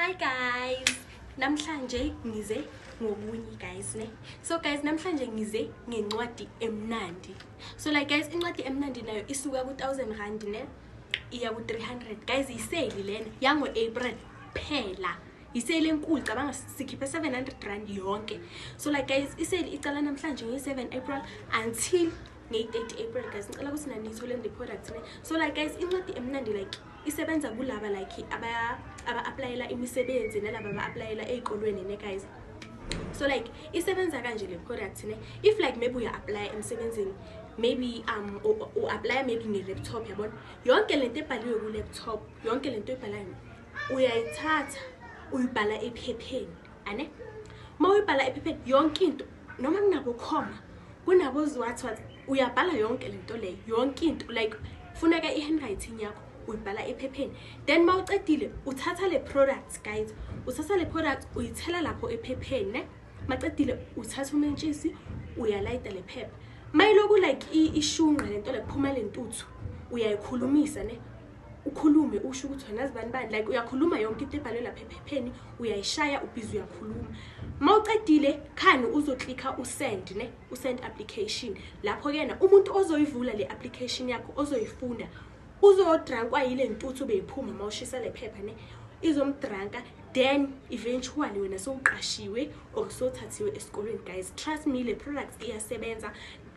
Hi guys, namhlanje ngize ngokunye guys ne. So guys, namhlanje ngize ngencwadi emnandi. So like guys, incwadi emnandi nayo isuka ku 1000 rand ne, iya ku 300 guys. I-sale lena yango April phela. I-sale enkulu, cabanga sikhiphe 700 rand yonke. So like guys, i-sale icala namhlanje nge-7 April until ngeyi-30 April guys. Ngicela ukuthi nani niyithole le product ne. So like guys, incwadi emnandi like isebenza kulaba like aba-applyela imisebenzi nalaba aba-applyela ey'kolweni ne guys. So like isebenza kanje le product ne. If like maybe uya-applya emsebenzini, maybe u-applya maybe nge-laptop, yabona yonke lento ebhaliwe ku-laptop, yonke lento ebhalayo uyayithatha uyibhala ephepheni ane. Uma uyibhala ephepheni yonke into, noma kunabo comma, kunabo what what, uyabhala yonke lento leyo, yonke into like funeka i-handwriting yakho uyibhala ephepheni. Then uma ucedile uthatha le product guys, uthatha le product uyithela lapho ephepheni ne. Macedile uthatha umentshisi uyalayita le phepha. Mayiloku like ishunqa lento le, kuphuma le ntuthu, uyayikhulumisa ne, ukhulume usho ukuthi wena zibani bani, like uyakhuluma yonke into ebhalwe lapha ephepheni, uyayishaya ubhizi uyakhuluma. Uma ucedile khani uzoklikha u-send ne, u-send application. Lapho kena umuntu ozoyivula le application yakho, ozoyifunda, uzodrankwa yile ntuthu beyiphuma uma ushisa le phepha ne, izomdranka. Then eventually wena sowuqashiwe or sowuthathiwe esikolweni guys. Trust me, le product iyasebenza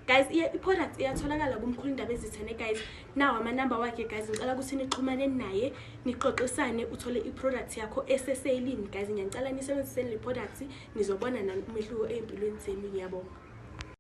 guys. I-product iyatholakala kumkhulu Indaba Ezithene guys. Nawo amanamba wakhe guys, ngicela ukuthi nixhumane naye, nixoxisane, uthole i-product yakho ese-sale-ini guys. Ngiyanicela nisebenziseni le product, nizobona nani umehluko ey'mpilweni zenu. Ngiyabonga.